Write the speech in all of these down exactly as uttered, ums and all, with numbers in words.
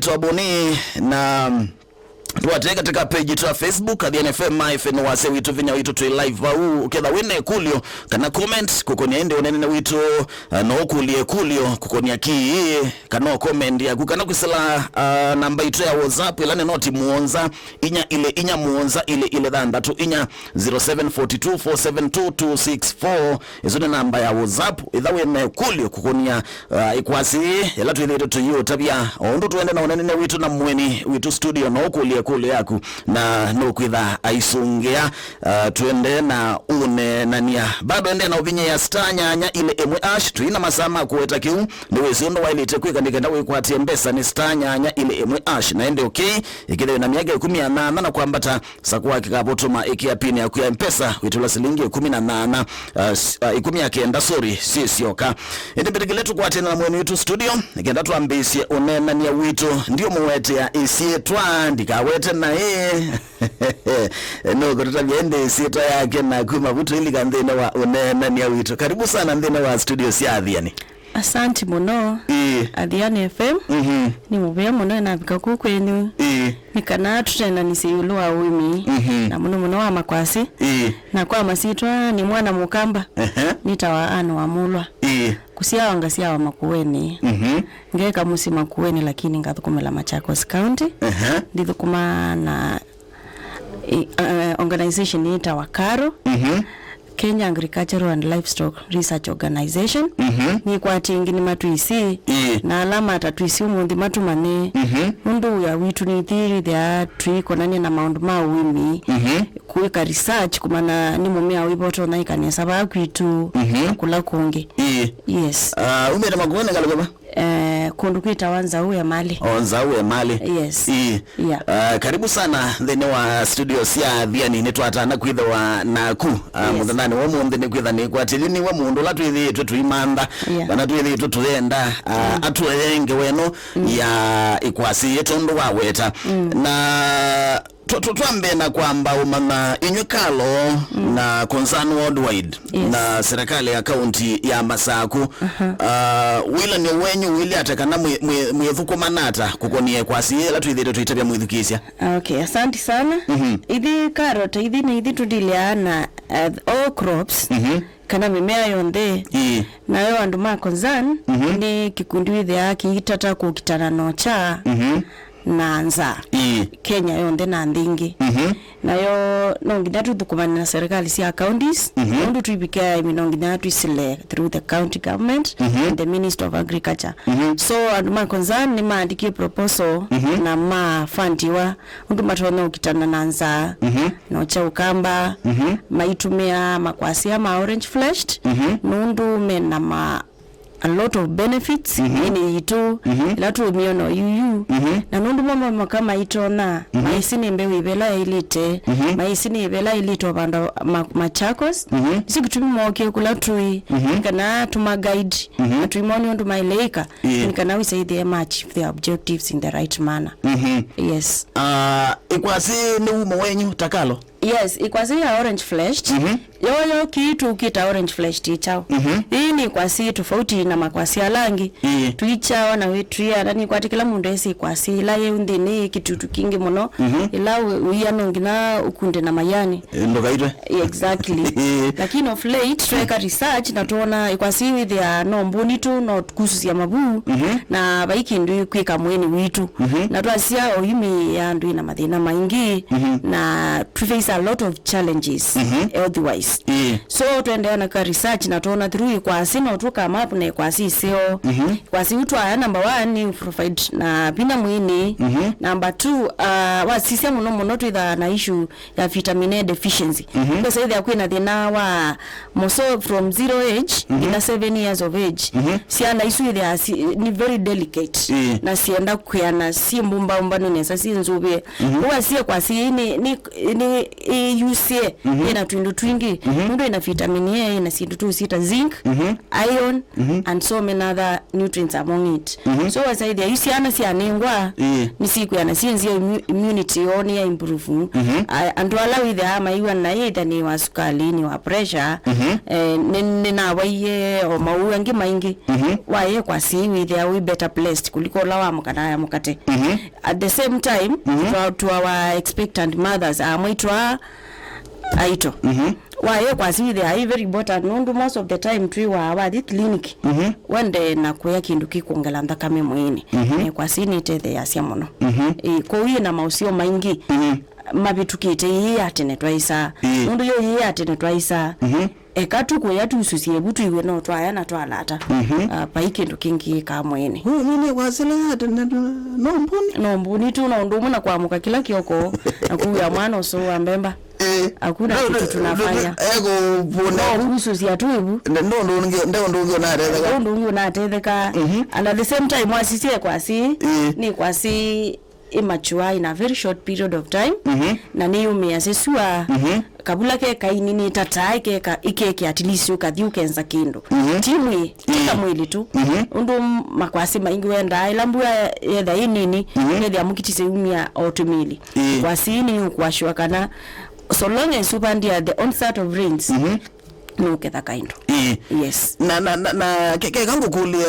Twaboni na twatee katika page twa Facebook, Athiani F M, F N wase witũ, vinya witũ, twĩ live vau. Ũketha wĩna ĩkũlyo kana comment kũkonia ĩndĩ ũneenanĩ witũ, uh, no ũkũlye ĩkũlyo kũkonia kĩĩ, kana comment yaku, kana kwĩsĩla, uh, namba itũ ya WhatsApp, ĩla nĩ noti mũonza, inya ilĩ inya mũonza ilĩ ilĩ thanthatũ inya, zero seven four two four seven two two six four. Ĩsu nĩ namba ya WhatsApp. Ĩtha wĩna ĩkũlyo kũkonia, uh, ĩkwasi ĩla twĩthĩĩtwe tũyĩũtavya, o ũndũ tũende na ũneenanĩ witũ na mũeni witũ studio, no ũkũlye ĩkũlyo yaku na nũkwĩtha aisũngĩa. Uh, twende na ũneenanĩa. Bado ende na ũvinyĩa star nyanya ilĩ ĩmwe hash. Tũi na masaa ma kũweta kĩu. Nĩwĩsĩ ũndũ waĩlĩte kwĩka nĩ kenda wĩkwatĩe mbesa, nĩ star nyanya ilĩ ĩmwe hash. Na ende okay, ĩkĩthĩwe na myaka ĩkũmi na nana na kwambata, sakũa kĩkavũtũma ĩkĩa pin yaku ya mpesa, wĩtũla silingi ĩkũmi na nana, uh, s-, uh, ĩkũmi na kenda, sorry, syĩ syoka. Ĩndĩ mbĩtĩkĩle tũkwatĩane na mũeni witũ studio, nĩ kenda twambĩĩsye ũneenanĩa witũ. Ndiũmũwetea ĩsyĩtwa, ndikawete naĩ. Nũkũtũtavya ĩndĩ ĩsyĩtwa yake na kuma vu tũilika nthĩnĩ wa ũneenanĩa witũ. Karibu sana nthĩnĩ wa studio sya Athiani. Asanti mũno. Ĩĩ. Athiani F M. Mhm. Nĩ mũvea mũno navika kũu kwenyu. Ĩĩ. Nĩ kana tũteenanĩsye ĩũlũ wa ũĩmi. Mhm. Na mũno mũno wa makwasĩ. Ĩĩ. Na kwa masyĩtwa nĩ mwana mũkamba. Ehe. Nĩtawa Anne wa Mũlwa. Ĩĩ. Kũsyawa ngasyawa Makueni. Mhm. Ngeka mũsyĩ Makueni, lakini ngathũkũmĩla Machakos County. Ehe. Ndithũkũma na, i-, uh, organization yĩtawa KARO, Mhm. Kenya Agricultural and Livestock Research Organization. Mhm. Nĩkwatie ĩngĩ nĩmatwĩsĩ, Ĩĩ. na ala matatwĩsĩ ũmũnthĩ matũmanye. Mhm. Nũndũ wĩa witũ nĩtwĩthĩaa tũikonany'a na maũndũ ma ũĩmi, Mhm. kwĩka research, kũmanya nĩ mũmea wĩva ũtonya ĩka nesa vaa kwitũ, Mhm. na kũla kũngĩ. Ĩĩ. Yes. Ah, umĩte Makueni ngalĩko va? Eh, kũndũ kwĩtawa Nzaũ ya Mali. O, Nzaũ ya Mali. Yes. Ĩĩ. Yeah. Ah, karibu sana nthĩnĩ wa studio sya Athiani. Nĩtwatana kwĩthĩwa naku, ah, Yes. mũthenyanĩ wa ũmũnthĩ, nĩkwĩtha nĩkwatĩlye nĩwe mũndũ ũla twĩthĩĩtwe tũimantha, Yeah. kana twĩthĩĩtwe tũyenda, ah, Mm. atũee ngewa ĩno Mm. ya ĩkwasĩ yĩ tondũ waweta. Mm. Na Tw-, tw-, twambe na kwamba ũmanya inyw'ĩ KARO Mm. na Concern Worldwide Yes. na serikali ya kaunti ya Masaku. Aha. Ah, wĩlan'yo wenyu wĩlĩ ata kana mwĩ-, mwĩ-, mwĩthũkũmana ata kũkonia ĩkwasi ĩla twĩthĩĩtwe tũitavya mwĩthukĩĩsya? Okay, asante sana. Mhm. Ithi KARO ta ithi nĩ ithi tũdilĩaa na, uh, all crops. Mhm. Kana mĩmea yonthe. Ĩĩ. Nayo andũ ma Concern Mhm. nĩ kĩkundi wĩthĩaa kĩitata kũkitana na ũkya Mhm. na nzaa. Ĩĩ. Kenya yonthe na nthĩ ingĩ. Mhm. Nayo no nginya tũthũkũmane na serikali sya counties. Mhm. Nũndũ tũivikĩa aĩmi no nginya twĩsĩle through the county government Mhm. and the Minister of Agriculture. Mhm. So andũ ma Concern nĩmaandikie proposal Mhm. na mafandiwa ũndũ matonya ũkitana na nzaa Mhm. na ũkya ũkamba, Mhm. maitũmĩa makwasya ma orange fleshed, Mhm. nũndũ mena ma, a lot of benefits Mhm. ĩnĩ yitũ, Mhm. ĩla tũũmĩona yuyu, Mhm. na nũndũ mo maka maitonya, Mhm. maĩsĩ nĩ mbeũ ĩvela yaĩlĩte, Mhm. maĩsĩ nĩ ĩvela yaĩlĩte ũvanda ma, Machakos, Mhm. nĩsyo kĩtumi mookie kũla tũĩ, Mhm. kana tũma guide, Mhm. na tũimonia ũndũ maĩlĩka, Ĩĩ. nĩ kana wĩsaithie ma achieve their objectives in the right manner. Mhm. Yes. Ah, ĩkwasĩ nĩ wumo wenyu ta KARO? Yes, ĩkwasĩ ya orange fleshed. Mhm. Yoyo kĩĩ tũkĩta orange fleshed ĩ kyaũ? Mhm. Ĩĩ nĩ ĩkwasĩ tofauti na makwasĩ ala angĩ. Ĩĩ. Tũikyawa na wĩtwĩa, na nĩkwatĩ kĩla mũndũ esĩ ĩkwasĩ ĩla yĩ nthĩnĩ yĩ kĩtutu kingĩ mũno. Mhm. Ĩla wĩ-, wĩia no nginya ũkunde na mayani. Eh, ndũkaitwe. Exactly. Lakini of late, tweka research na tuona ĩkwasĩ wĩthĩa no mbũni tu, no kususya mavu, Mhm. na vai kĩndũ kwĩka mwĩnĩ witũ. Mhm. Na twasya oĩmi ya andũ ĩna mathĩna maingĩ, Mhm. na tũ face a lot of challenges Mhm. health wise. Ĩĩ. So twendeea na ka research na tuona through ĩkwasĩ no tũka map na ĩkwasĩ ĩseo. Mhm. Ĩkwasĩ yu twaya number one nĩ provide na vinya mwĩnĩ. Mhm. Number two, uh, wasisya mũno mũno twĩthaa na issue ya vitamin A deficiency. Mhm. Kwĩsa ĩthĩa kwĩna thĩna wa mũso from zero age Mhm. nginya seven years of age. Mhm. Syana isu ĩthĩa si, ni very delicate. Ĩĩ. Na sienda kwĩana si mbumbaumba nĩ nesa si nzuvie. Mhm. Ũwa sie kwa si ni, ni, ni iyusie Mhm. ĩna twindu twingi. Mhm. Nũndũ ĩna vitamin A, ĩna syĩndũ tũsyĩta zinc, mhm, iron, mhm, and so many other nutrients among it. Mhm. So wasaithia yu syana syanengwa, ĩĩ, nĩsikwĩana syĩ nzĩa immu-, immunity yoo nĩ ya improve. Mhm. A-, andũ ala wĩthĩaa maiwa na either nĩ wa sukali, nĩ wa pressure, mhm, eh, nĩ, nĩnawaiye o maũũ angĩ maingĩ. Mhm. Waye kwa si wĩthĩa wĩ better placed kuliko ũla wamũka na ya mũkate. Mhm. At the same time, mhm, to, to our expectant mothers, amwe itwa aito. Mhm. Waye kwa si wĩthĩa i very important nũndũ most of the time twĩ wa wathi clinic. Mhm. Wende na kuya kĩndũ kĩkwongela nthakame mwĩĩnĩ. Mhm. Eh, kwa si nĩtetheeasya mũno. Mhm. Eh, kwoou ĩna maũseo maingĩ, mhm, mavĩtũkĩte ĩĩ ya tene twaisaa. Ĩĩ. Nũndũ yo ĩĩ ya tene twaisaa. Mhm. Eka tu kũya tususye vu twĩw'e no twaya na twalata. Mhm. Ah, vai kĩndũ kĩngĩ ĩkaa mwĩĩnĩ. Ũ, nĩ, nĩ wasĩla ya tene, no mbuni? No mbuni tu, no ũndũ ũmwe na kwamũka kĩla kĩoko na kuya mwana ũsũ wa mbemba. Eh. Hakuna kitu tunafanya. Eko mbuni. No kususya tu ivu. Nde ũndũ ũngĩ, nde ũndũ ũngĩ ũnatetheka. Nde ũndũ ũngĩ ũnatetheka. Mhm. And at the same time, wasisye kwa si, eh, nĩ kwa si immature in a very short period of time. Mhm. Na nĩyũmĩasya sua, mhm, kavula ke kaini nĩtataa ikeka, ikeke at least ũkathi ũkenza kĩndũ. Mhm. Ti mwĩ, ti ka, ĩĩ, mwĩlĩ tu. Mhm. Ũndũ makwasi maingĩ wendaa ĩla mbua yetha ĩ nini, mhm, ũkethĩa mũkitisye umia o tũmĩlĩ. Ĩĩ. Kwasi nĩ ũkwashwa kana so long as ũvandia the onset of rains, mhm, nũketha kaindo. Ĩĩ. Yes. Na, na, na, na ke-, keka ngũkũlye,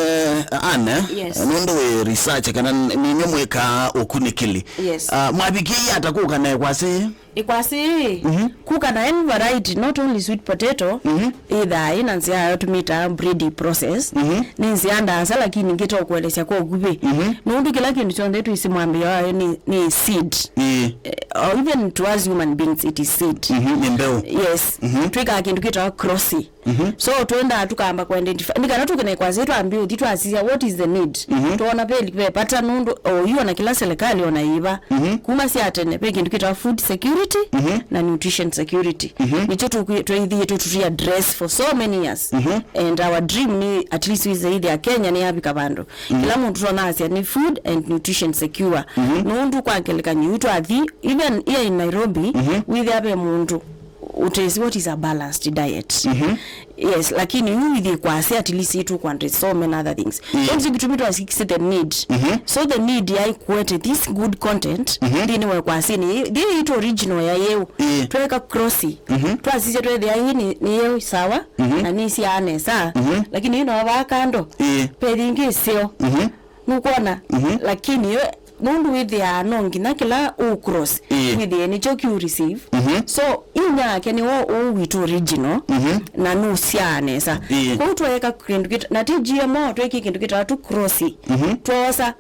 Anne, yes, nũndũ wĩ research kana n-, ninye mwĩkaa ũkunĩkĩli. Yes. Ah, mwavikie ata kũka na ĩkwasĩ? Ĩkwasĩ, mhm, kuka na any variety, not only sweet potato, mhm, ĩthaa ĩna nzĩa yayo tũmĩtaa breeding process. Mhm. Nĩ nzĩa ndaasa, lakini ngĩta ũkũelesya kwa ũkuvĩ. Mhm. Nũndũ kĩla kĩndũ kyonthe twĩsĩ mwambĩĩo wayo nĩ, nĩ seed. Ĩĩ. Eh, or even to us human beings, it is seed. Mhm, nĩ mbeũ. Yes. Mhm. Twĩkaa kĩndũ kĩtawa crossing. Mhm. So twendaa tũkamba kũ identify. Nĩ kana tũkĩna ĩkwasĩ twambie ũthi twasisya what is the need. Mhm. Twona ve, ve vata nũndũ o yu ona kĩla serikali ona yĩva. Mhm. Kuma sya tene, ve kĩndũ kĩtawa food security, mhm, na nutrition security. Mhm. Nĩkyo tũkwĩ-, twĩthĩĩtwe tũti address for so many years. Mhm. And our dream nĩ at least wĩsĩ ĩthĩa Kenya nĩ yavika vandũ. Mhm. Kĩla mũndũ twanasya nĩ food and nutrition secure. Mhm. Nũndũ kwa ngelekany'o yu twathi, even here in Nairobi, mhm, wĩthĩa ve mũndũ ũtesi what is a balanced diet. Mhm. Yes, lakini yu ithi kwasĩ at least itu kwandĩ so many other things. Mm. So nĩkyo kĩtumi twasikise the need. Mhm. So the need ya ikuete this good content, mhm, nthĩnĩ wa kwasĩ nĩ, nthĩ itu original ya yeu. Mm. Tweka crossing. Mhm. Twasisya twethĩa hii ni, ni yeu sawa, mhm, na nĩ sya nesa. Mhm. Lakini ino va kando. Mm. Pe thingi seo. Mhm. Nũkwona? Mhm. Lakini yo, nũndũ wĩthĩaa no nginya kĩla ũ cross, ĩĩ, wĩthĩe nĩkyo kĩ receive. Mhm. So, inya yake nĩwo ũũ witũ original, mhm, na nũsyaa nesa. Ĩĩ. Kwoou twaeka kĩndũ kĩta-, na ti G M O, tweki kĩndũ kĩtawa tu cross. Mhm. Twoosa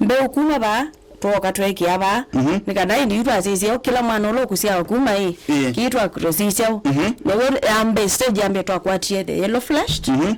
mbeũ kuma vaa, twooka tweekĩa vaa. Mhm. Nĩ kana ĩndĩ yu twasisye kĩla mwana ũla ũkũsyawa kuma ĩ, ĩĩ, kĩĩ twa crossisya. Mhm. Nĩw'o yambe, stage yambe twakwatie the yellow flushed. Mhm.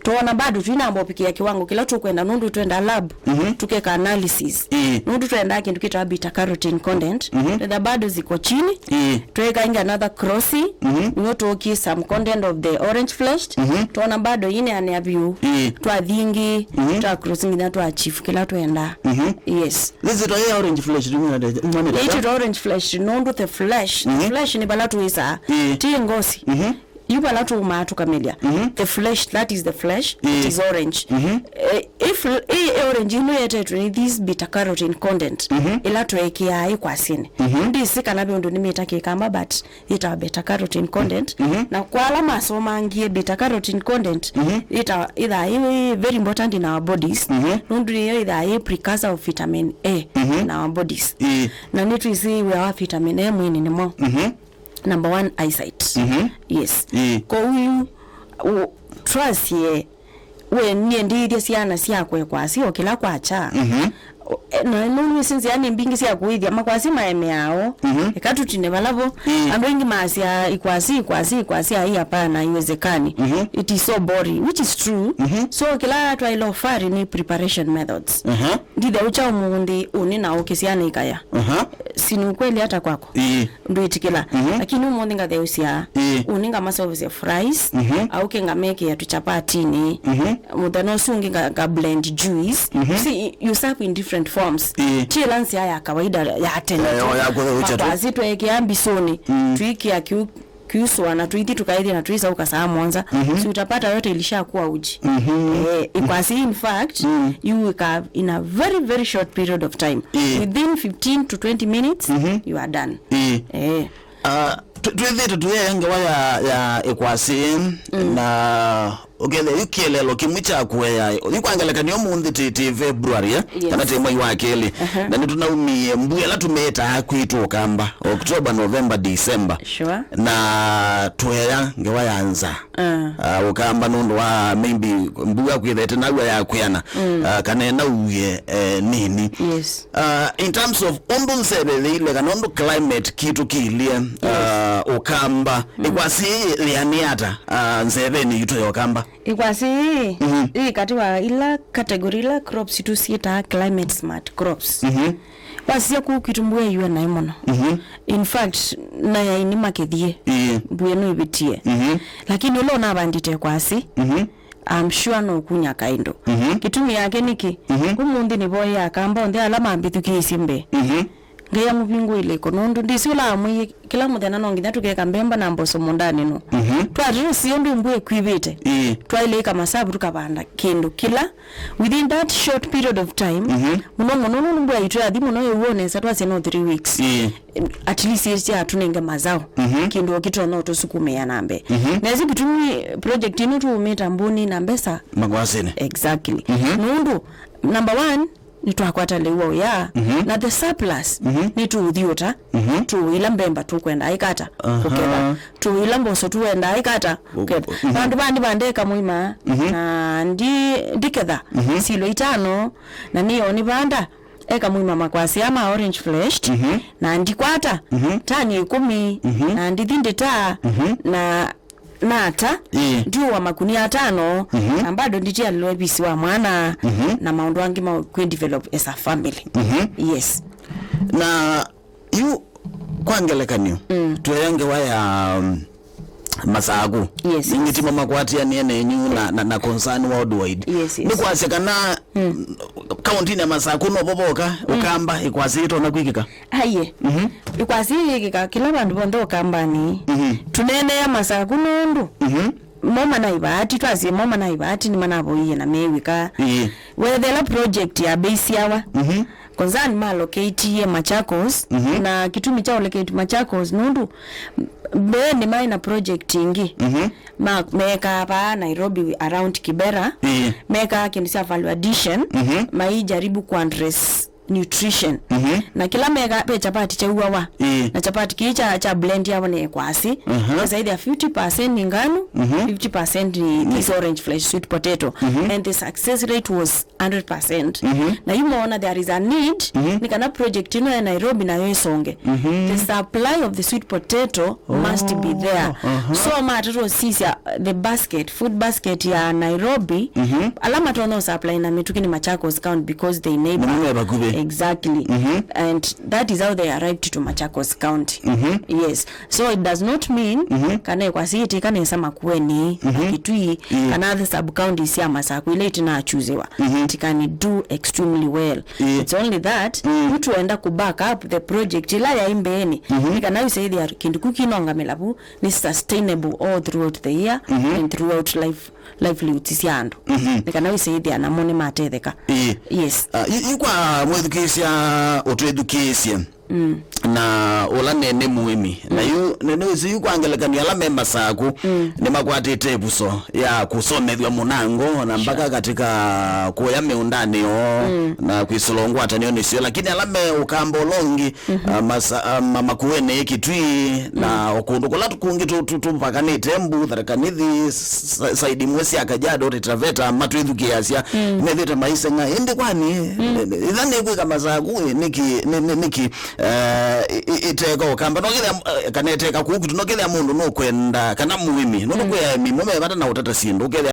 Twoona bado twinamba ũvikĩa kĩwango kĩla tũkwenda, nũndũ twenda lab, mhm, tũkeka analysis. Ĩĩ. Nũndũ twendaa kĩndũ kĩtawa beta carotene content, mhm, twetha bado ziko chini, ĩĩ, tweka ingi another crossing, mhm, nĩw'o tũũkie some content of the orange flesh, mhm, twoona bado ineanĩa vyũ, ĩĩ, twathingi, mhm, twa crossing nginya twa achieve kĩla twendaa. Mhm. Yes. This is orange flesh, do you know that? Ĩĩ, tũta orange flesh, nũndũ the flesh, the, mhm, flesh nĩ vala twĩsaa, ĩĩ, ti ngosi. Mhm. Yu vala tũumaa tũkamĩlya. Mhm. The flesh, that is the flesh, it, ĩĩ, is orange. Mhm. Eh, if, ĩ, ĩ orange ĩno yetetwe nĩ this beta carotene content, mhm, ĩla tweekĩaa ĩkwasĩnĩ. Mhm. Ndĩsĩ kana ve ũndũ nĩmĩta kĩkamba, but yĩtawa beta carotene content. Mhm. Na kwa ala masomangie beta carotene content, mhm, yĩtawa, ĩthaa ĩ very important in our bodies. Mhm. Nũndũ nĩyo ĩthaa ĩ precursor of vitamin A, mhm, in our bodies. Ĩĩ. Na nĩtwĩsĩ wĩa wa vitamin A mwĩĩnĩ nĩmo. Mhm. Number one, eyesight. Mhm. Yes. Ĩĩ. Kwoou yu, u-, twasye, we niĩ ndĩithye syana syakwa ĩkwasĩ o kĩla kwakya. Mhm. O, e, na nũnĩsĩ nzĩa nĩ mbingĩ sya kũĩthya makwasĩ maemeao. Mhm. Eka tũtine vala vo. Ĩĩ. Andũ aingĩ maasya ĩkwasĩ, ĩkwasĩ, ĩkwasĩ, ai, hapana, haiwezekani. Mhm. It is so boring, which is true. Mhm. So kĩla twaĩle offer nĩ preparation methods. Aha. Ndithe ũkya ũmũnthĩ ũnĩ na ũkĩ syana ikaya. Aha. Si ni ukweli hata kwako? Ĩĩ. Ndwĩtĩkĩla. Mhm. Lakini ũmũnthĩ ngatheũsya. Ĩĩ. Ũnĩ ngamaseũvĩsya fries. Mhm. Aũkĩ ngamekĩa tũchapatinĩ. Mhm. Mũthenya ũsu ũngĩ nga, nga blend juice. Mhm. See, you serve in different forms. Ĩĩ. Ti ĩla nzĩa ya kawaida ya tene. Eh, ya kũtheũsya tu. Makwasĩ tweekĩa mbisũnĩ. Mm. Tũikĩa kĩu kiuswa na tũithi tũkaĩthya na tũisaũka saa mũonza. Mhm. Si utapata yote ilishakuwa uji. Mhm. Eh, ĩkwasi, in fact, mm, you wake up in a very, very short period of time. Eh. Within fifteen to twenty minutes, mhm, you are done. Eh. Eh. Ah, tw-, twĩthĩte tũyea ngewa ya, ya ĩkwasi, mm, na ũkethĩa yu kĩeleelo kĩmwe kya kũea, yu kwa ngelekany'o ũmũnthĩ tĩ, tĩ February, eh? Yes. Kana tĩ mwei wa kelĩ. Aha. Na nĩtũnaumie mbua ĩla tũmĩtaa kwitũ Ũkamba, October, November, December. Sure. Na tũea ngewa ya nza. Ah. Ah, Ũkamba nũndũ wa maybe mbua kwĩthĩte naw'a ya kwĩana. Mm. Ah, kana ĩnauie, eh, nini. Yes. Uh, in terms of ũndũ nzeve yĩilye kana ũndũ climate kitũ kĩilye, yes, uh, Ũkamba, mm, ĩkwasi yĩanĩ ata, uh, nzevenĩ yitũ ya Ũkamba? Ĩkwasi ĩĩ, mhm, ĩĩ katĩ wa ila category, ila crops itũ syĩtaa climate smart crops. Mhm. Wasisya kũu kwitũ mbua ĩyũa naĩ mũno. Mhm. In fact, na yaini makĩthiĩ, ĩĩ, mbua ĩno ĩvĩtie. Mhm. Lakini ũla ũnavandĩte ĩkwasi, mhm, I'm sure no kunya kaindu. Mhm. Kitumi yake niki? Mhm. Umunthi ni boya Akamba onthe ala mambithukiisye mbee. Mhm. Ngai amuvingũile iko nundu ndisi ula amwĩie kila muthenya no nginya tukeka mbemba na mboso mundani no. Mhm. Twatĩrĩ ũsio ndu mbua ĩkwivĩte. Ĩĩ. Twailĩka masavu tukavanda kindu kila within that short period of time. Mhm. Muno muno nundu mbua itũ yathi muno ĩw'o nesa twasya no three weeks. Ĩĩ. At least ĩsya atunenge mazao. Mhm. Kindu okitonya utusukumia na mbee. Mhm. Na isi kitumi project ino tuumita mbuni na mbesa. Makwasini. Exactly. Mhm. Nundu, number one, nitwakwata liu wa uya, mhm, na the surplus, mhm, nituuthiũta, mhm, tuuila mbemba tukwenda aikata, aha, kuketha. Tuuila mboso tuwenda aikata, kuketha. Mhm. Vandu vandi vandeka mwima, mhm, na ndi, ndiketha, mhm, silo itano, na niyo nivanda, eka mwima makwasya ma orange fleshed, mhm, na ndikwata, mhm, tani ikũmi, mhm, na ndithi ndita, mhm, na nata, ĩĩ, ndiũa makunia atano, mhm, na bado nditialilwe visi wa mwana, mhm, na maũndũ angĩ ma kwĩ develop as a family. Mhm. Yes. Na yu kwa ngelekany'o, mm, tuoya ngewa ya, um, Masaku. Yes, yes. Ningĩ timo makwatianie nenyu na, na, na concern worldwide. Yes, yes. Nĩ kwasya kana, mm, kauntinĩ ya Masaku no vovoka, mm, Ũkamba ĩkwasĩtwe na kwĩkĩka? Aiye. Mhm. Ĩkwasi yĩkĩka kĩla vandũ vonthe Ũkambani. Mhm. Tũneenea Masaku nũndũ, mhm, mo manaĩ vaati, twasye mo manaĩ vaati nĩmanavoie na meew'ĩka. Ĩĩ. Wethela project ya base yawa. Mhm. Concern ma locate ye Machakos, mhm, na kitumi kya locate Machakos nũndũ mbee nĩmaĩ na project ingĩ. Mhm. Ma, meekaa vaa Nairobi around Kibera. Ĩĩ. Meekaa kĩndũ kya value addition, mhm, maijaribu kuaddress nutrition. Mhm. Na kĩla meka ve chapati kyauawa. Ĩĩ. Na chapati kĩĩ kya, kya blend yavo nĩ ĩkwasi. Mhm. It's either fifty percent ni nganu, mhm, fifty percent ni, mm, this orange flesh sweet potato. Mhm. And the success rate was hundred percent. Mhm. Na yu moona there is a need, mhm, ni kana project ino ya Nairobi nayo isonge. Mhm. The supply of the sweet potato must be there. Oh, aha. So matatosisya the basket, food basket ya Nairobi, mhm, ala matonya supply na mĩtũkĩ nĩ Machakos County because they neighbor. Nĩ me vakuvĩ. Exactly. Mhm. And that is how they arrived to Machakos County. Mhm. Yes. So it does not mean, mhm, kana ĩkwasi ĩtĩka nesa Makueni, mhm, na Kitui, mm, kana the sub counties sya Masaku ila itinachuziwa. Mhm. It can do extremely well. Mm. It's only that, mm, yu tuenda ku back up the project ila yai mbeeni. Mhm. Nĩ kana ĩsaĩthĩa kĩndũ kĩu kinongamĩla vu nĩ sustainable all throughout the year, mhm, and throughout life, livelihoods sya andũ. Mhm. Nĩ kana ĩsaĩthĩa namo nĩmatetheka. Ĩĩ. Yes. Ah, yu, yu kwa mwĩthukĩĩsya ũtwĩthukĩĩsye. Mm. Na ũla nene mũĩmi. Na, mm, yu, nene ũsu yu kwa ngelekany'o ala me Masaku, mm, nĩmakwatĩte ĩvuso ya kũsomethw'a mũnango na mpaka, sure, katika kũya mĩũndanĩ yoo, mm, na kwĩsĩla ngwatanĩo nĩsyo. Lakini ala me Ũkamba ũla ũngĩ, mhm, ah, masa-, ah, ma-, Makueni, Kitui, na, mm, o kũndũ kũla kũngĩ tũ-, tũ-, tũvakanĩte Embu, Tharaka Nithi, s-, s-, side imwe sya Kajiado, Taita Taveta, matwĩthukĩĩasya, mm, methĩte maiseng'a. Ĩndĩ kwani, mm, ĩ-, ĩ-, ĩtha nĩkwĩka Masaku, ĩ, nĩkĩ, nĩ, nĩ, nĩkĩ, eh, ĩ-, ĩ-, ĩteka Ũkamba? No kĩthĩa, eh, kana ĩteka kũu kwitũ, no kĩthĩa mũndũ nũkwenda, kana mũĩmi, nũndũ, mm, kwĩ aĩmi mo me vata na ũtata syĩndũ, ũkethĩa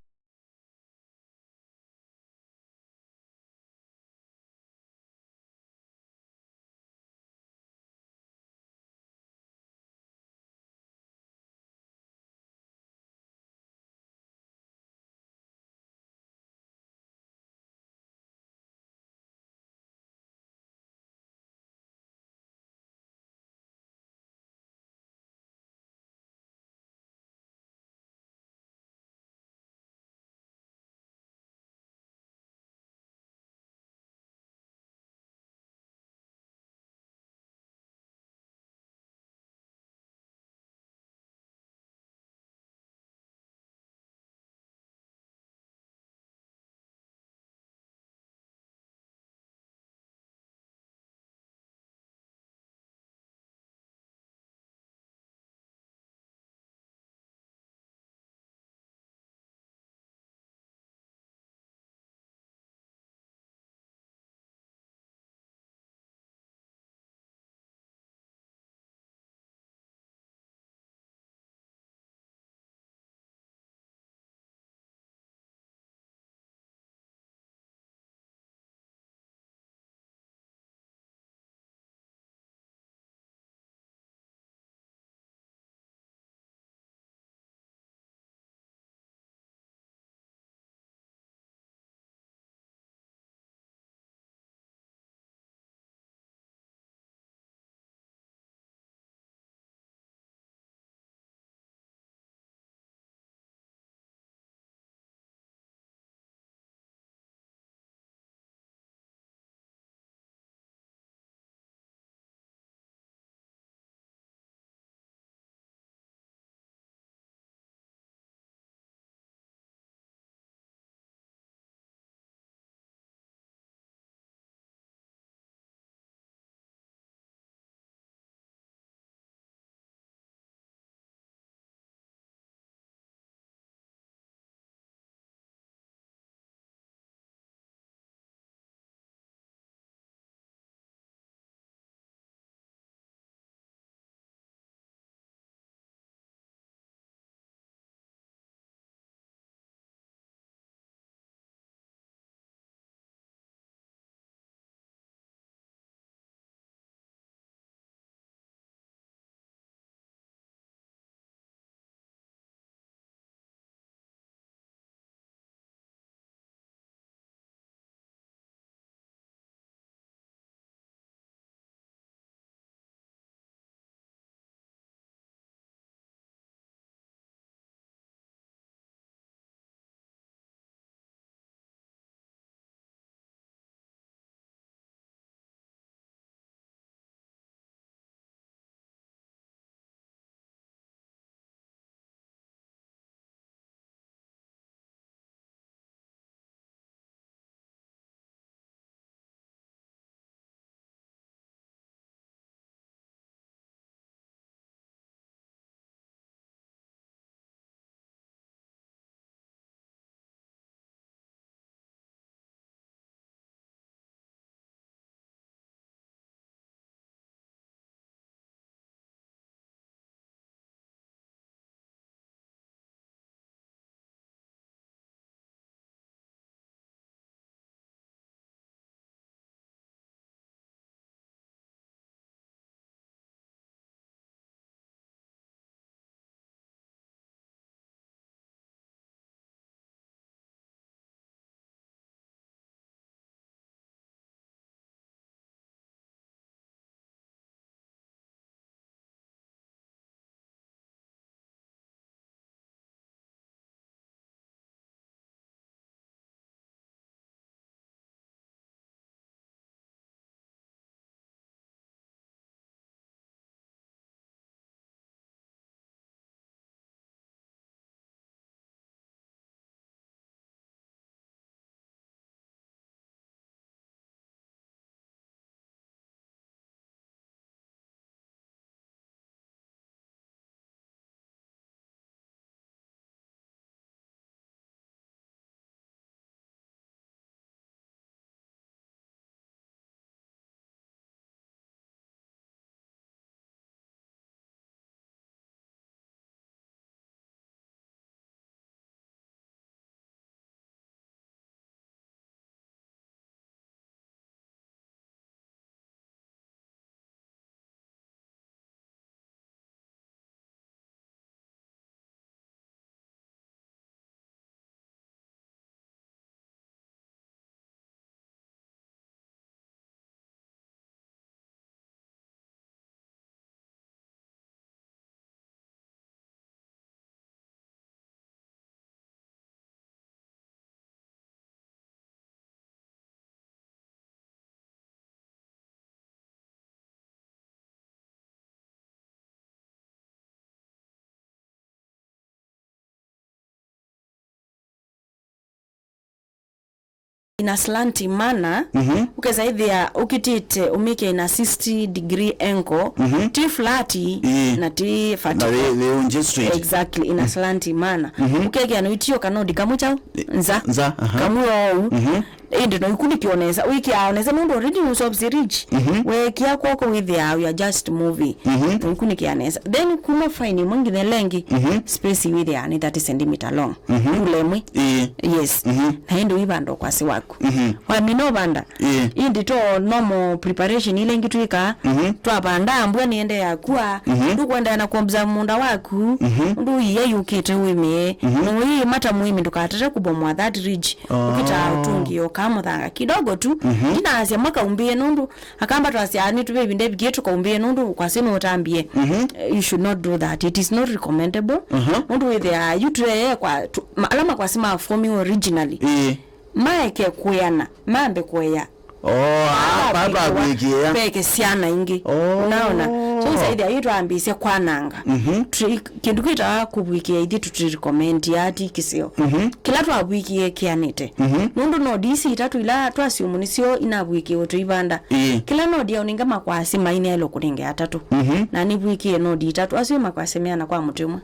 in a slanty manner, mhm, ũkesa ĩthĩa ũkitĩte ũmĩke in a sixty degree angle, mhm, ti flat, ĩĩ, na ti na vertical. Wĩ, wĩ unje straight. Exactly, in a slanty manner. Mhm. Ũkekĩa no itio kana ũndĩ kamwe chau nza. Nza, aha. Kamwe ou. Mhm. Ĩndĩ no ikunĩkĩo nesa, wĩkĩaa nesa nũndũ already nũsovisi ridge. Mhm. Weekĩa kw'oko wĩthĩaa you are just moving. Mhm. No ikunĩkĩa nesa. Then kuma fine ĩmwe nginya ĩla ĩngĩ, mhm, space wĩthĩaa nĩ thirty centimeter long. Mhm. Rula ĩmwe. Ĩĩ. Yes. Mhm. Na ĩndĩ ũivanda ũkwasĩ waku. Mhm. Wamina ũvanda. Ĩĩ. Ĩndĩ to normal preparation ila ingĩ twĩkaa. Mhm. Twavanda mbua nĩendeea kua. Mhm. Ndũkwendaa na kuobserve mũũnda waku. Mhm. Ũndũ ia yũkĩte wĩmĩe. Mhm. Na ũiĩma ta mũĩmi ndũkatate kũbomoa that ridge. Oh. Ũkĩtaa ũtũngĩo ka mũthanga kidogo tu. Mhm. Ndinaasya makaumbĩe nũndũ Akamba twasya nĩ tũvĩvi ndevikie tũkaumbĩe nũndũ kwasĩ nũtambie. Mhm. You should not do that. It is not recommendable. Mhm. Nũndũ wĩthĩaa yu tũyeye kwa tu, ma, ala makwasĩ ma forming originally. Ĩĩ. Maeke kũeana, mambe kũea. Oh, ah, papa abwĩkĩa. Peke syana ingĩ. Oh. Unaona? So isaithia yu twambĩĩsya kwananga. Mhm. Tũ-, kĩndũ kĩtawa kũvwĩkĩa ithyĩ tũtirecommend ati kĩseo. Mhm. Kĩla twavwĩkie kĩanĩte. Mhm. Nũndũ nodi ici itatũ ila twasiumu nĩsyo inavwĩkĩwe tũivanda. Ĩĩ. Kĩla nodi yaũnenga makwasĩ mai nĩaĩlwe kũnenge atatũ. Mhm. Na nĩvwĩkie nodi itatũ. Asu makwasĩ meana kwa mũtĩ ũmwe.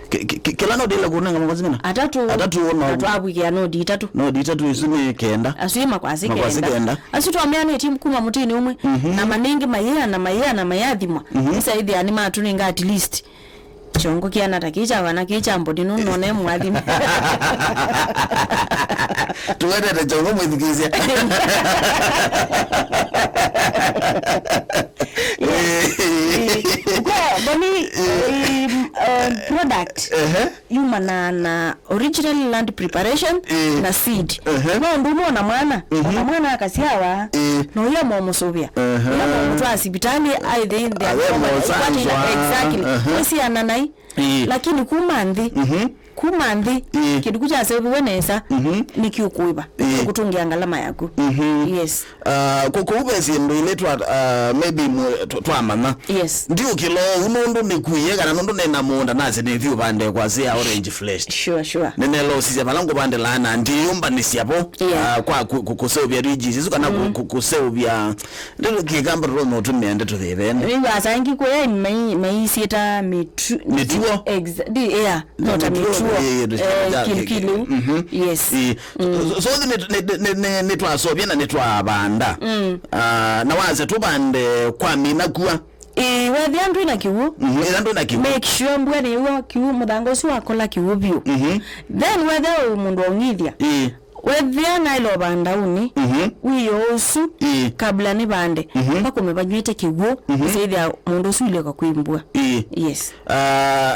Kĩ-, kĩ-, kĩ-, kĩla nodi ĩla kũnenga makwasĩ meana? Atatũ. Atatũ ũna. Na twavwĩkĩa nodi itatũ. Nodi itatũ isu nĩ kenda. Asu makwasĩ kenda. Makwasĩ kenda. Asu twameanĩtie kuma mũtĩnĩ ũmwe. Mhm. Na manengi mayĩa na mayĩa na mayathimwa. Mhm. Isaithia nĩmatũnenga at least. Kyongo kĩana ta kĩĩ kya wana kĩĩ kya mboni nũnone mwathime. Tũwendete kyongo mwĩthukĩĩsya. Kwa mboni, um, uh, product. Ehe. Yumanaa na original land preparation. Ĩĩ. Na seed. Ehe. No ũndũ ũmwe ona mwana, mhm, ona mwana akasyawa, ĩĩ, no ũyemwa ũmũsũvĩa. Ehe. Ũyemwa ũmũtwaa sivitalĩ, aĩthĩithĩa. Ayemwa ũsanzwa. Exactly. Ehe. Ũsiana nai. Ĩĩ. Lakini kuma nthĩ, mhm, kuma nthĩ, ĩĩ, kĩndũ kĩu kyaseũviwe nesa, mhm, nĩkĩũkũĩva. Ĩĩ. Nĩkĩũkũtũngĩa ngalama yaku. Mhm. Yes. Ah, kũ-, kũu ve syĩndũ ilĩ twa, ah, maybe mwe-, tw-, twamanya. Yes. Ndiũkĩla ũu nũndũ nĩkuie kana nũndũ nĩna mũũnda nasĩ nĩthi ũvande kwasĩ ya orange fleshed. Sure, sure. Nĩnelosisya vala ngũvandĩlaa na ndiyũmbanĩsya vo, yeah, ah, kwa kũ-, kũ-, kũseũvya ridges isu kana kũ-, mm, kũ-, kũseũvya, ndĩkĩkamba tũtonya ũtũmĩa ndeto thĩthene. Rĩu asangi kũya mai-, maisyĩta mĩtu-, mĩtuo. Exa-, ndi-, yeah. No, ta mĩtuo, mĩtuo, ĩĩ, eh, kĩndũ kĩu. Mhm. Yes. Ĩĩ. Mm. So, so, nĩ, nĩ, nĩ, nĩ, nĩtwasovya na nĩtwavanda. Mm. Ah, na wasya tũvande kwa mina kua. Ĩĩ, wethĩa ndwĩ na kĩw'ũ. Mhm, ĩla ndwĩ na kĩw'ũ. Make sure mbua nĩyua kĩw'ũ, mũthanga ũsu wakola kĩw'ũ vyũ. Mhm. Then wethĩa wĩ mũndũ waung'ithya. Ĩĩ. Wethĩa naĩla ũvanda ũnĩ, mhm, wĩoo ũsu, ĩĩ, kabla nĩvande, mhm, vakome vanyw'ĩte kĩw'ũ, mhm, ũsĩthĩa mũndũ ũsu ileka kwĩ mbua. Ĩĩ. Yes. Ah,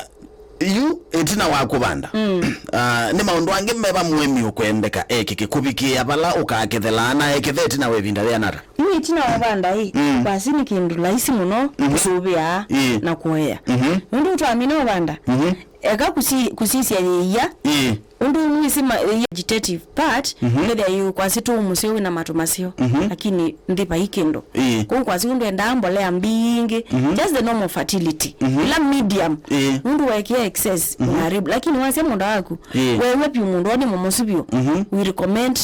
Yu ĩtina wa kũvanda, mm, ah, nĩ maũndũ angĩ meva mũĩmi ũkwendeka ekĩke kũvikĩĩa vala ũkakethelaa na ekethe ĩtina wa ĩvinda yĩana ata? Yu ĩtina wa vanda ĩ, mm, kwasĩ nĩ kĩndũ laisi mũno, mhm, kũsũvĩa, ĩĩ, na kũea. Mhm. Nũndũ twamina ũvanda, mhm, eka kũsi-, kũsisya yĩia, ĩĩ, ũndũ mwĩsĩ ma-, yĩ vegetative part, mhm, nĩthĩa yu kwasĩ tũũ mũseo wĩna matũ maseo, mhm, lakini nthĩ vai kĩndũ. Ĩĩ. Kũu kwasĩ ũndũ endaa mbolea mbingĩ, mhm, just the normal fertility. Mhm. Ila medium. Ĩĩ. Nũndũ weekĩa excess, mhm, ũnaharibu. Lakini wasya mũũnda waku, ĩĩ, weew'a vyũ mũũnda nĩ mũmosu vyũ, mhm, we recommend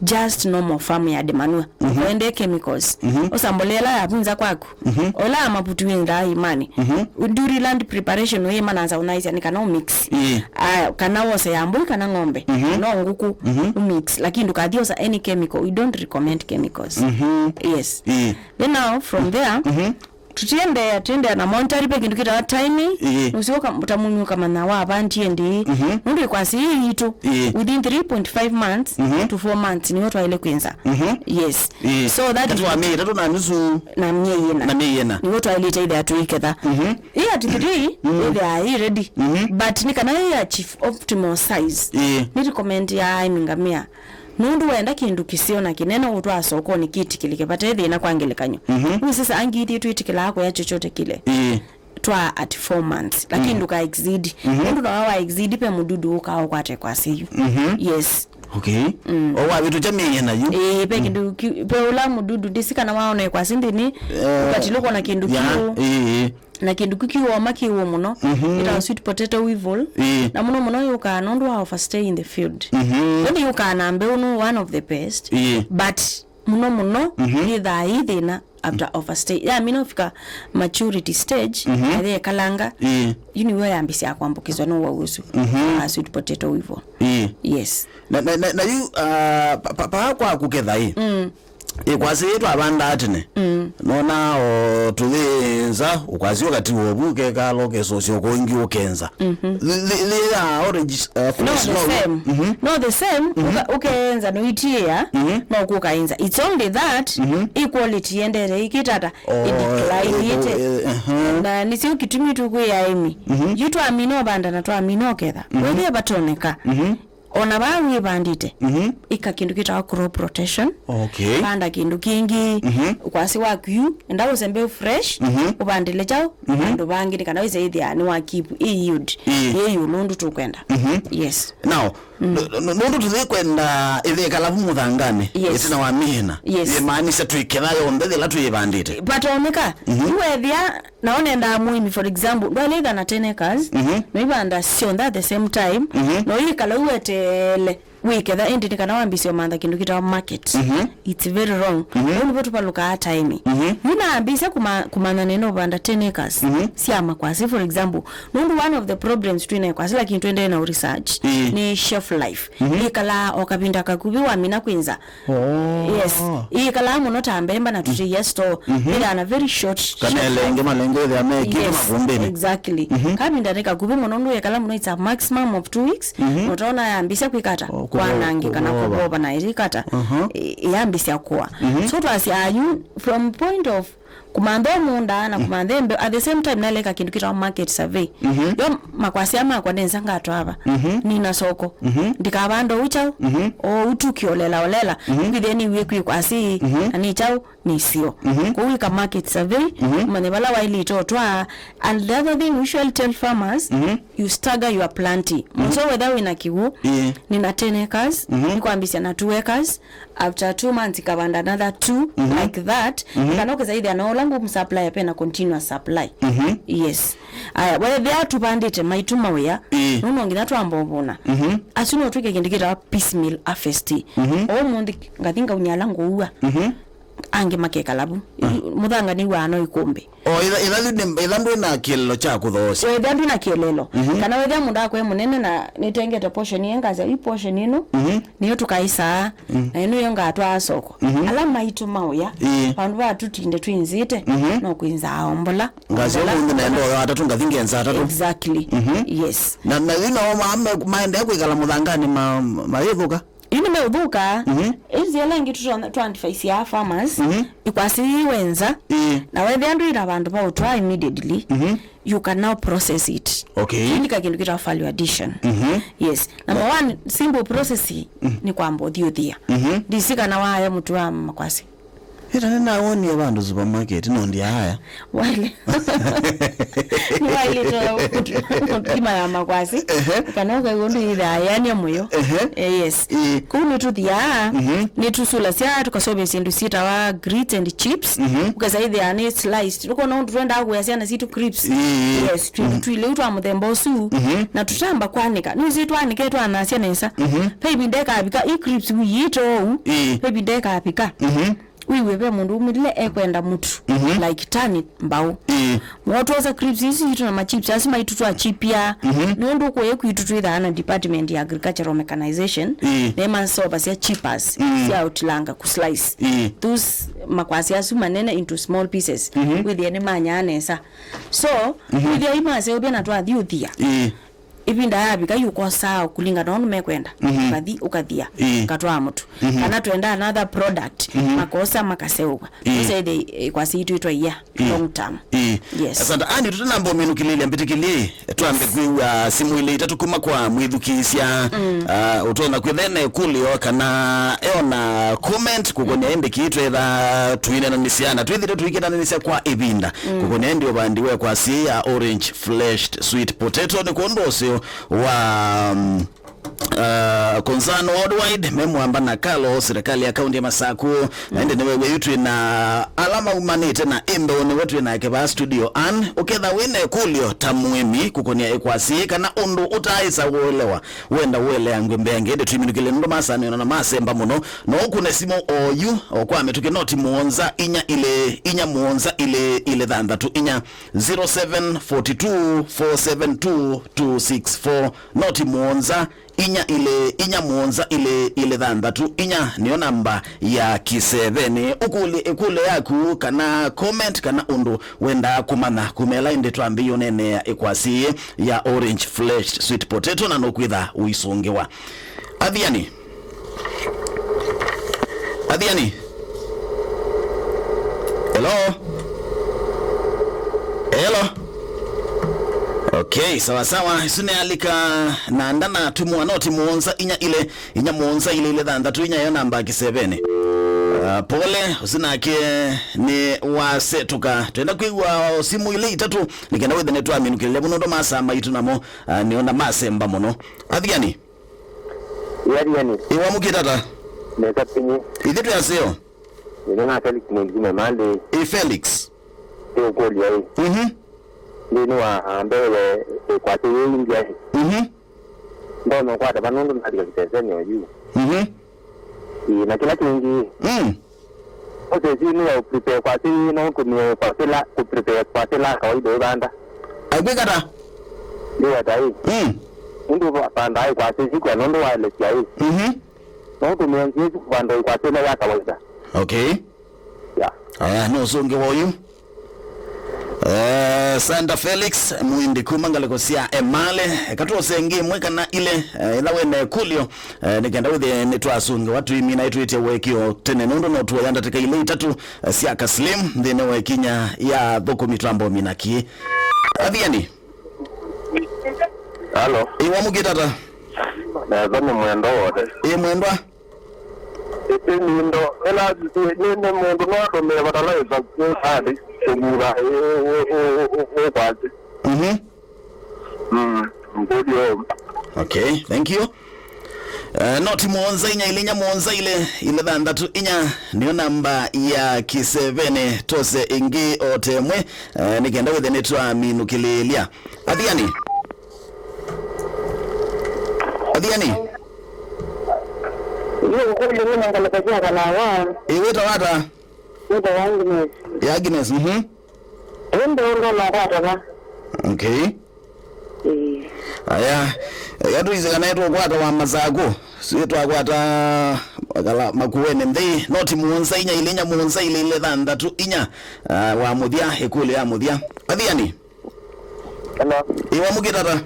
just normal farm yard manure. Mhm. Ũkwende chemicals. Mhm. Osa mbolea ĩla yavunza kwaku. Mhm. Ola mavutu wĩndaa imani. Mhm. During land preparation wĩmananza ũnaisya nĩ kana ũmix. Ĩĩ. Ah, kana wose ya mbũi kana ng'ombe. Mhm. No ngũkũ, mhm, ũmix. Lakini ndũkathi osa any chemical. We don't recommend chemicals. Mhm. Yes. Ĩĩ. Then now, from there, mhm, tũtiendeea, tũendeea na monitoring, ve kĩndũ kĩtawa timing. Ĩĩ. Nũsyoka ta mũmĩ ũkamanya wavandie ndĩĩ. Mhm. Nũndũ ĩkwasi ĩĩ yitũ, ĩĩ, within three point five months, mhm, to four months nĩyo twaĩle kwĩnza. Mhm. Yes. Ĩĩ. So that is twamĩĩ ĩtatũ na nusu. Na myei ĩna. Na myei ĩna. Nĩyo twaĩlĩte ĩthĩa tũiketha. Mhm. Ĩ at three, mm, ĩthĩa ĩ ready. Mhm. But nĩ kana ĩ achieve optimal size. Ĩĩ. Nĩ recommend ya ngamia. Nũndũ wenda kĩndũ kĩseo na kĩnene ũtwaa sokonĩ kĩtĩkĩlĩke vate thĩna kwa ngelekany'o. Mhm. Wĩsĩ saa ingĩ ithyĩ twĩtĩkĩlaa kũya chochote kĩle. Ĩĩ. Twa at four months, lakini, mm, ndũka exceed. Mhm. Nũndũ nawa wa exceed pe mũdudu ũkaa ũkwate kwa seyu. Mhm. Yes. Okay. Mm. O wavĩtũkya mĩĩ nayu. Ĩĩ, ve kĩndũ ki-, ve ũla mũdudu ndĩsĩ kana waona ĩkwasĩ nthĩnĩ, eh, ũkatilũkwa na kĩndũ ya, kĩu. Ĩĩ. Na kĩndũ kĩu kĩwoma kĩw'ũ mũno. Mhm. Ĩtawa sweet potato weevil. Ĩĩ. Na mũno mũno yũkaa nũndũ wa overstay in the field. Mhm. Ĩndĩ yũkaa na mbeũ nũ one of the best. Ĩĩ. But mũno mũno, mhm, yĩthaa yĩ thĩna after overstay. Yamina ũfika maturity stage, mhm, na yekalanga, ĩĩ, yu nĩw'o yambĩsya kwambũkĩswa nĩ ũwau ũsu, mhm, wa sweet potato weevil. Ĩĩ. Yes. Na, na, na, na yu, ah, pa, pa, pa kwa kũketha ĩ. Mm. Ĩkwasĩ yĩ twavandaa tene. Mm. Nona o tũyĩnza, ũkwasĩ ũkatiwa ũvu kekalo kesosyo kũngĩ ũkenza. Mhm. Th-, th-, they are orange, uh, no, fresh, the no, same. Mhm. No, the same, mhm, ũka-, ũkeenza no itiĩa, mhm, no kũkainza. It's only that, mhm, equality yendete ikitata, oh, idecline ite. Eh, eh, uh-huh. Na nĩsyo kĩtumi tũkwĩa ĩmi. Mhm. Yu twamina ũvanda na twamina ũketha. Mhm. Wethĩa vatoneka. Mhm. Ona vaa wĩvandĩte, mhm, ĩka kĩndũ kĩtawa crop rotation. Okay. Vanda kĩndũ kĩngĩ, mhm, ũkwasĩ waku yu, enda ũsembe fresh, mhm, ũvandĩle kyaũ, mhm, vandũ vangĩ, nĩ kana wĩse ĩthĩa nĩ wa keep ĩ yield, ĩĩ, ĩ ĩũlũ ũndũ tũkwenda. Mhm. Yes. Now, mm, n-, n-, nũndũ tũyĩkwenda ĩthĩkala vu mũthanganĩ, yes, ĩtina wa mĩhĩna. Yes. Yĩmaanisya twĩketha yonthe yĩla twĩvandĩte. Vatoneka, mhm, yu wethĩa na ũnendaa mũĩmi, for example, ndwaĩle ĩtha na ten acres, mhm, no ivanda syonthe at the same time, mhm, no yĩkala ũweteele wĩketha, ĩndĩ nĩ kana wambĩsye ũmantha kĩndũ kĩtawa market. Mhm. It's very wrong. Mhm. Ũu nĩvo tũvalũkaa time. Mhm. Yu naambĩsya kuma-, kumanya nĩna ũvanda ten acres, mhm, sya makwasĩ, for example, nũndũ one of the problems twĩ na ĩkwasĩ, lakini tũendee na research, ĩĩ, nĩ shelf life. Mhm. Yĩkalaa o kavinda kakuvĩ wamina kwĩnza. Oh. Yes. Ĩkalaa mũno ta mbemba na tũtĩia store. Mhm. Ĩthaa na very short, kana shelf life. Elenge malenge ĩthĩa mekĩtwe, yes, makumbĩnĩ. Exactly. Mhm. Kavinda nĩ kakuvĩ mũno, nũyĩkala mũno, it's a maximum of two weeks. Mhm. Ũtaona yambĩsya kwĩkata, oh, kũvo-, kwanangĩka na kũvova. Kũvova na ĩkata. Aha. Ĩ-, yambĩsya kũa. Mhm. So twasya ayu from point of kũmantha mũũnda na, mm, kũmantha mbeu. At the same time, naĩle ĩka kĩndũ kĩtawa market survey. Mhm. Yo makwasya makwa ndenza ngatwaa va. Mhm. Nina soko. Mhm. Ndikavanda ũu kyaũ. Mhm. O ũu tu kĩolela olela. Mhm. Kwĩthĩa nĩw'e kwĩ kwasĩ, mhm, na nĩ kyaũ, nĩ sio. Mhm. Kwoou ĩka market survey, mhm, ũmanye vala waĩlĩte ũtwaa. And the other thing we usually tell farmers, mhm, you stagger your planting. Mhm. Mũseo wetha wĩna kĩw'ũ, ĩĩ, nina ten acres, mhm, nĩkwambĩsya na two acres, after two months ikavanda another two, mhm, like that. Mhm. Kana ũkĩsaithia na ũla ngũmsupply pena continuous supply. Mhm. Yes. Aya, wethĩa tũvandĩte maitũ mawĩa, ĩĩ, nũno nginya twamba ũvũna. Mhm. Asu no twĩke kĩndũ kĩtawa piecemeal harvest. Mhm. O ũmũnthĩ ngathi ngaunia ala ngũua. Mhm. Angĩ makekala vu. Ah. Mũthanga nĩw'aa no ikũmbĩ. O, ĩtha, ĩtha yu nĩ, ĩtha ndwĩ na kĩelelo kya kũthoosya. Wethĩa ndwĩ na kĩelelo. Mhm. Kana wethĩa mũndũ akwe mũnene na nĩtengete portion ĩĩ, ngasya, "Ĩ portion ĩno, mhm, nĩyo tũkaĩsaa, mhm, na ĩno yo ngatwaa soko." Mhm. Ala maitũ maũya, ĩĩ, vandũ va tũtinde twĩnzĩte, mhm, no kwĩnza ombola. Ngasya ombola, ũmũnthĩ naenda ombola. Oyo atatũ, ngathi ngenza atatũ. Exactly. Mhm. Yes. Na, na yu nao ma-, ma-, maendee kwĩkala mũthanganĩ ma-, mayĩthũka? Yu nĩmeũthũka. Mhm. Ĩnzĩa ĩla ĩngĩ tũtonya tũ advise ya farmers, mhm, ĩkwasĩ yĩ wenza, ĩĩ, na wethĩa ndwĩ na vandũ va ũtwaa immediately, mhm, you can now process it. Okay. Kĩndika kĩndũ kĩtawa value addition. Mhm. Yes. Number one, simple process nĩ kwamba ũthiũthia. Mhm. Ndisi kana waya mũtu wa makwasĩ. Ĩta nĩnawonie vandũ supermarket, no ndiaaya. Waile. Nĩwailĩte kima ya makwasĩ. Ehe. Kana ũkaigua ũndũ yĩthaa yĩanie mũyo. Ehe. Eh, yes. Ĩĩ. Kũu nĩtũthiaa, mhm, nĩtũsulasya, tũkaseũvya syĩndũ syĩtawa grits and chips. Mhm. Ũkesa ĩthĩa nĩ sliced. Nũkona ũndũ twendaa kũĩa syana sitũ crisps. Ĩĩ. Yes, twĩndũ, mhm, twĩlĩu twa mũthemba ũsu. Mhm. Na tũtamba kwanĩka. Nĩwĩsĩ twanĩke twanasya nesa. Mhm. Ve ĩvinda ĩkavika, ĩ crisps ũiĩte ũu. Ĩĩ. Ve ĩvinda ĩkavika. Mhm. Wĩw'e ve mũndũ umĩlile ekwenda mũtu, mhm, like tani mbaũ. Ĩĩ. Mwotwosa crisps isu sitũ na machips asu maitũ twachipia. Mhm. Nĩ ũndũ kũĩ kwitũ twĩthaa na department ya agricultural mechanization. Ĩĩ. Nĩmasovasya chippers, mm, sya ũtilanga kũ slice. Ĩĩ. Those makwasĩ asu manene into small pieces. Mhm. Wĩthĩe nĩmanyaa nesa. So, mhm, wĩthĩa imaseũvya na twathiũthia. Ĩĩ. Ĩvinda yavika yu ũkosaa kũlingana na ũndũ mekwenda. Mhm. Ũkathi, ũkathia, ĩĩ, ũkatwaa mũtu. Mhm. Kana twenda another product, mhm, makosa makaseũvwa. Ĩĩ. Ĩsa ĩthĩ, ĩkwasĩ itwĩtwa iya, ĩĩ, long term. Ĩĩ. Yes. Asante. Ani, tũtanamba ũminũkĩlĩlya mbĩtĩkĩlye, twambe kwĩw'a simũ ilĩ itatũ kuma kwa mwĩthukĩĩsya. Mm. Ah, ũtonya kwĩthĩa na ĩkũlyo kana eona comment kũkonia, mm, ĩndĩ kĩĩ twetha tũinananĩsya na twĩthĩte tũikinananĩsya kwa ĩvinda. Mm. Kũkonia ĩndĩ ũvandi wa ĩkwasĩ ya orange fleshed sweet potato nĩ kwondũ ũseo wa, mm, uh, Concern Worldwide, me mwamba na Kalo, serikali ya kaunti ya Masaku, na ĩndĩ nĩwe wĩu twĩ na ala maumanĩte na ĩmbeũ nĩwe twĩ nake vaa studio. Ann, ũketha wĩ na ĩkũlyo ta mũĩmi kũkonia ĩkwasi kana ũndũ ũtaaĩsa ũelewa, wenda ũeleangw'e mbeange, ĩndĩ tũiminũkĩle nũndũ masanĩona na masemba mũno, no ũkũne simũ oyu o kwa mĩtũkĩ noti mũonza inya ilĩ inya mũonza ilĩ ilĩ thanthatũ inya. Zero seven four two four seven two two six four, noti mũonza inya ilĩ inya mũonza ilĩ ilĩ thanthatũ inya nĩyo namba ya kĩsevenĩ. Ũkũlye ĩkũlyo yaku kana comment kana ũndũ wendaa kũmanya kumela ĩndĩ twambĩĩe ũneenea ĩkwasi ya orange fleshed sweet potato na nũkwĩtha ũisũngĩwa. Athiani. Athiani. Hello? Hello? Okay, sawa sawa. Isu nĩ alika na ndana tumwa noti mũonza inya ilĩ inya mũonza ilĩ ilĩ thanthatũ inya yo namba kĩsevenĩ. Uh, pole, ũsu nake nĩ wasetũka. Twenda kwĩw'a simu ilĩ itatũ nĩkenda wĩthe nĩtwaminũkĩlĩle mũno ndo masaa maitũ namo, uh, nĩona masemba mũno. Athiani. Yariani. Ĩwamũkĩte ata? Nesa pinyi. Ithyĩ twĩ aseo. Nĩna Felix Mwingi Memali. Ĩ Felix. Ĩ ũkũlyo ĩ. Mhm. Nthĩnĩ wa mbee ĩkwatĩ yĩ India ĩ. Mhm. Ndonya ũkwata va nũndũ nalika kĩtesenĩ oyu. Mhm. Ĩ, na kĩla kĩngĩ. Mm. Process ĩno ya prepare kwasĩ no ũtũmĩe kwasĩ la, kũ prepare kwasĩ la kawaida ũvanda. Aikwĩka ta? Nĩweta ĩ. Mm. Nũndũ ũvandaa ĩ kwasĩ ĩsu kwa nũndũ waelesya ĩ. Mhm. No ũtũmĩe nzĩa ĩsu kũvanda ĩ kwasĩ ĩla ya kawaida. Okay. Yeah. Aya, no ũsũngĩwa ũyu. Eh, Santa Felix, mwindi kuma ngalĩko sya Emale. Katwose ĩngĩ ĩmwe kana ilĩ, eh, ĩla wĩ na ĩkũlyo, eh, nĩkenda wĩthĩe nĩtwasũngĩwa tũimina ĩtwĩtye wekĩo tene nũndũ no tuoya ndatĩka ilĩ itatũ, eh, sya Kaslim nthĩnĩ wa ĩkinya ya thũkũmi twamba ũmina kĩ. Athiani. Halo. Ĩwamũkĩte ata? Nesa nĩ mwendo wothe. Ĩ mwendwa? Ĩmĩndo ĩla nĩ, nĩ mũndũ no atũmĩe fertilizer kũvanda kũmutha ũ-, ũ-, ũ-, ũ-, ũkwati. Mhm. Mm, ngũlyo. Okay, thank you. Eh, noti mũonza inya ilĩ inya mũonza ilĩ ilĩ thanthatũ inya nĩyo namba ya kĩsevenĩ. Tose ĩngĩ o temwe, eh, nĩkenda wĩthe nĩtwaminũkĩlĩĩlya. Athiani. Athiani. Nĩ ũkũlyo wĩ na ngalĩko sya kalawa. Ĩ, wĩtawa ata? Wĩtawa Agnes. Ya Agnes, mhm. Ĩndĩ ũndũ nakwata va. Okay. Ĩĩ. Aya, ĩga tũisĩ kana ĩtũkwata wa Masaku. Si twakwata kala Makueni nthĩ, noti mũonza inya ilĩ inya mũonza ilĩ ilĩ thanthatũ inya. Ah, wa mũthya, ĩkũlyo ya mũthya. Athiani. Hello. Ĩwamũkĩte ata?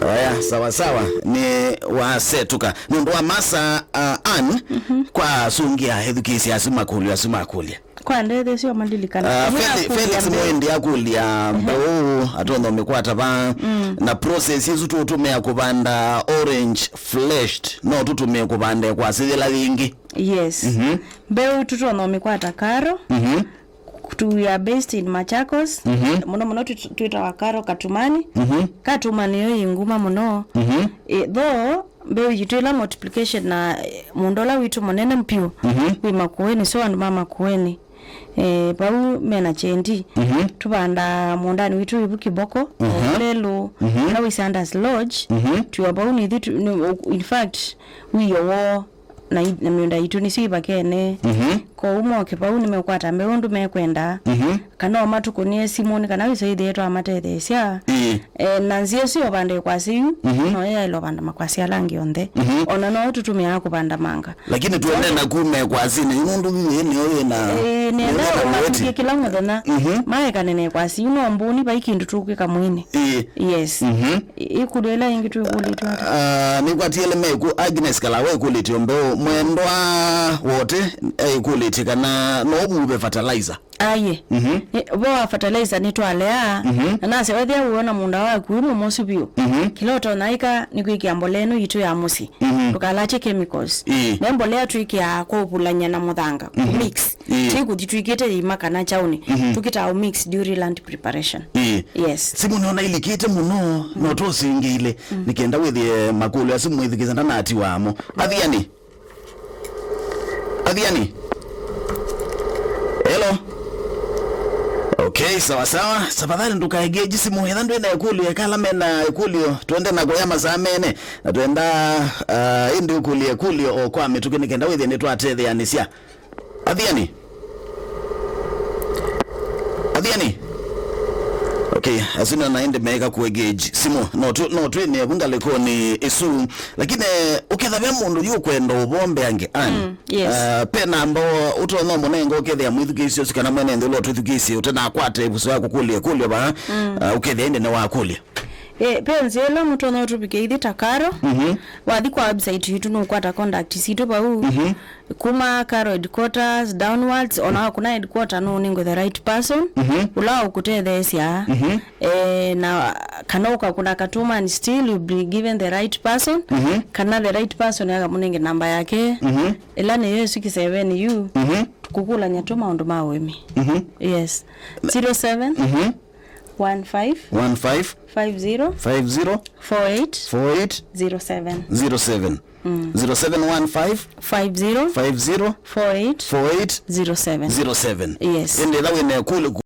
Aya, sawa sawa, nĩ wasetũka. Nũndũ wa masa, uh, Ann, mhm, kwa asũngĩa ethukĩĩsya asu makũlyo asu makũlya. Kwa ndethesyo malilikana. Uh, Felix, Felix Mwindi akũlya mbeũ, atonya ũmĩkwata va, mm, na process ĩsu tũtũmĩa kũvanda orange fleshed, no tũtũmĩe kũvanda ĩkwasĩ yĩla yĩngĩ. Yes. Mhm. Mbeũ tũtonya ũmĩkwata Karo. Mhm. Tu, we are based in Machakos. Mhm. Mũno mũno twĩ-, twĩtawa Karo Katumani. Mhm. Katumani yo yĩ nguma mũno. Mhm. Eh, though, mbeũ yitũ ĩla multiplication na, eh, mũũnda ũla witũ mũnene mpiũ, mhm, wĩ Makueni, so andũ ma Makueni. Eh, vau mena chendi. Mhm. Tũvandaa mũũndanĩ witũ wĩ vu Kiboko, mhm, Lelu, mhm, ũla wĩ Sanders Lodge. Mhm. Twĩ o vau nĩthi tu-, nĩ-, in fact, wĩoo woo na i-, na mĩũnda yitũ nĩsyo ivakene. Mhm. Kwoou moke vau nĩmeũkwata mbeũ ũndũ mekwenda. Mhm. Kana o matũkũnĩe simũ nĩ kana wĩsa ĩthĩe twamatetheesya. Ĩĩ. Eh, na nzĩa ĩsu ya ũvanda ĩkwasĩ yu, mhm, no yaĩle ũvanda makwasĩ ala angĩ onthe. Mhm. Ona no tũtũmĩaa kũvanda manga. Lakini tuende na kuma ĩkwasĩnĩ, yu nũndũ yu ĩĩ nĩyo yĩ na, eh, nĩyo nenda yĩ na ũmakuthie wĩti kĩla mũthenya. Mhm. Maekane na ĩkwasĩ yu no mbũni vai kĩndũ tũkwĩka mwĩnĩ. Ĩĩ. Yes. Mhm. Ĩ-, ĩkũlyo ĩla ĩngĩ twĩkũlĩtwe ata? Ah, nĩkwatiele meku Agnes Kalawa ekũlĩtye mbeũ, mwendwa wote ekũlĩtye kana no vuve fertilizer. Aye. Mhm. Nĩ- vo wa fertilizer nĩtwalea. Mhm. Na nasya wethĩa wĩona mũũnda waku wĩ mũmosu vyũ, mhm, kĩla ũtonya ĩka nĩ kwĩkĩa mbolea ĩno yitũ ya mũsyĩ. Mhm. Ndũkalatye chemicals. Ĩĩ. Ne mbolea twĩkĩaa kwa ũvulany'a na mũthanga. Mhm. Mix. Ĩĩ. Ti kũthi twĩkĩte yĩima kana kyaũnĩ. Mhm. Tũkĩtaa mix during land preparation. Ĩĩ. Yes. Simũ nĩona ilikĩte mũno, no tũsingĩile. Mm. Nĩkenda wĩthĩe makũlyo asu mwĩthukĩĩsya ndanatiwa amo. Athiani. Athiani. Hello. Okay, sawa sawa. Tafadhali ndũkaegeji simũ. Etha ndwĩ na ĩkũlyo, ekala mena ĩkũlyo. Twende na kũya masaa mene. Na twenda, uh, ĩndĩ ũkũlye ĩkũlyo o kwa mĩtũkĩ nĩkenda wĩthĩe nĩtwatetheanĩsya. Athiani. Athiani. Okay, asu nĩona ĩndĩ meeka kũengage simũ. No tu, no twĩ nevu ngalĩkonĩ ĩsu. Lakini, eh, ũketha ve mũndũ yu ũkwenda ũvombe angĩ, Ann. Mm, yes. Uh, pe namba ũtonya mũnenga ũkethĩa mwĩthukĩĩsya ũsu kana mwene nthĩ ũla ũtwĩthukĩĩsye ũtenakwata ĩvuso ya kũkũlya ĩkũlyo vaa, mm, uh, ũkethĩa ĩndĩ nĩwakũlya. Eh, pe nzĩa ĩla mũtonya ũtũvikĩa ithyĩ ta Karo. Mhm. Wathi kwa website yitũ nũkwata contact sitũ vau. Mhm. Kuma Karo headquarters downwards, ona wakuna headquarter nũnengwe the right person, mhm, ũla ũkũtetheesya. Mhm. Eh, na kana ũkakuna katumani still you'll be given the right person, mhm, kana the right person akamũnenge namba yake. Mhm. Ĩla nĩyo ĩsu kĩseveni yu, mhm, kũkũlany'a tu maũndũ ma ũĩmi. Mhm. Yes. Zero seven, mhm, one five, one five, five zero, five zero, four eight, four eight, zero seven. Zero seven. Mm. Zero seven one five, five zero, five zero, four eight, four eight, zero seven. Zero seven. Yes. Ĩndĩ ĩla wĩna ĩkũlyo